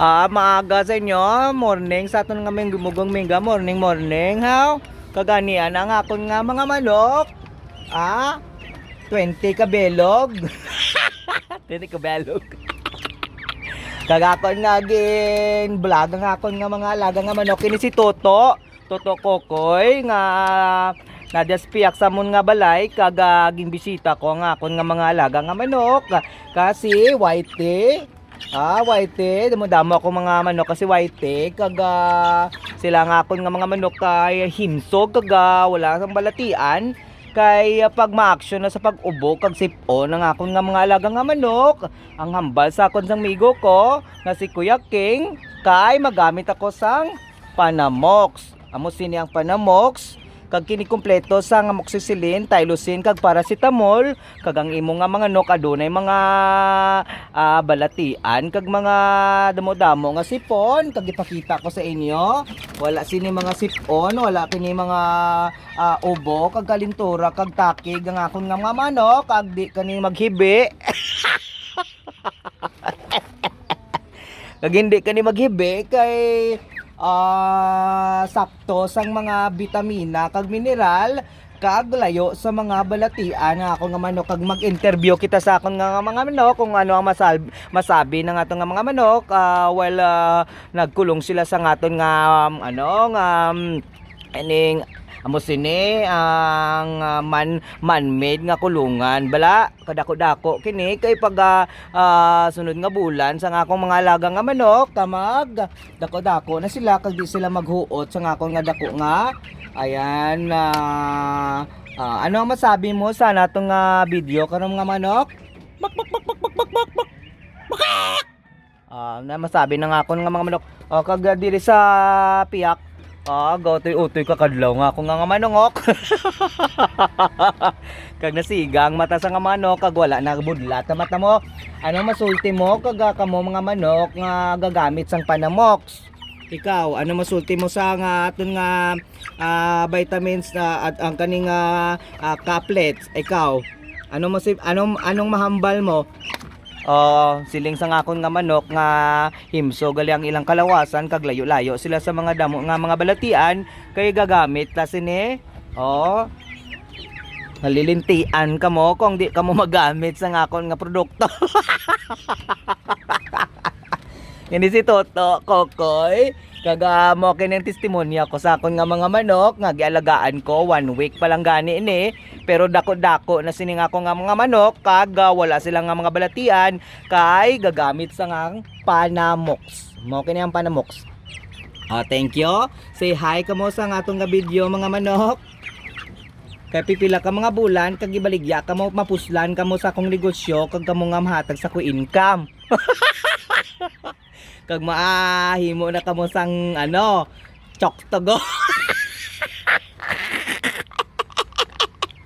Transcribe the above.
Ah, maaga sa inyo, morning sa aton nga mugong mingga, morning morning, how? Kaganian ang akon nga mga manok. Ah, 20 ka belog. 20 ka belog. Kagakon nga gin vlog ang akon nga mga alaga nga manok kini si Toto. Toto Kokoy nga nadyas piyak sa mon nga balay kag ging bisita ko ang akon nga mga alaga nga manok kasi whitey. Ah, whitey, damo-damo ako mga manok kasi whitey kag sila nga akon nga mga manok kay himsog kag wala sang balatian kay pag ma-action na sa pag-ubo kag sipon ang akon nga mga alaga nga manok. Ang hambal sa akon sang migo ko nga si Kuya King kay magamit ako sang Panamox. Amo sini ang Panamox kag kini kumpleto sa nga amoxicillin, tylosin kag paracetamol kag ang imo nga mga manok adunay mga balatian kag mga damo-damo nga sipon kag ipakita ko sa inyo. Wala sini mga sipon, wala kini mga ubo kag kalintura kag takig ang akon nga mga manok kag di kani maghibi. Kag hindi kani maghibi kay sakto sang mga bitamina kag mineral kag layo sa mga balatian nga ako nga manok kag mag-interview kita sa akon nga mga manok kung ano ang masabi ng atong nga mga manok while nagkulong sila sa ngaton nga ano nga ining amo sini ang man-made nga kulungan bala kadako-dako kini kay pag sunod nga bulan sa nga akong mga alaga nga manok kamag dako-dako na sila kag di sila maghuot sa nga akong nga dako nga ayan ano ang masabi mo sa natong video karon nga manok? Bak bak bak bak bak bak bak bak bak. Na masabi na nga akong nga mga manok o kag diri sa piyak gatoy utoy kakadlaw nga ako nga nga manongok. Kag nasiga ang mata sa nga manok kag wala na budlat ang mata mo. Ano masulti mo kag kamo mga manok nga gagamit sang Panamox? Ikaw, ano masulti mo sa nga aton nga vitamins na at ang kaning caplets? Ikaw, ano masip anong anong mahambal mo? Oh, siling sa ngakon nga manok nga himso gali ang ilang kalawasan kag layo-layo sila sa mga damo nga mga balatian kay gagamit ta sini. Oh. Nalilintian ka mo kung di ka mo magamit sa ngakon nga produkto. Ini si Toto Kokoy. Kaga mo kini ang testimonya ko sa akon nga mga manok nga gialagaan ko one week pa lang gani ini pero dako-dako na sini nga ako nga mga manok kag wala sila nga mga balatian kay gagamit sa ngang Panamox. Mo kini ang Panamox. Ah, thank you. Say hi kamo sa nga atong nga video mga manok. Kay pipila ka mga bulan kag ibaligya ka mo mapuslan kamo sa akong negosyo kag kamo nga mahatag sa ko income. Kag maahimo na kamo sang ano, chok to go.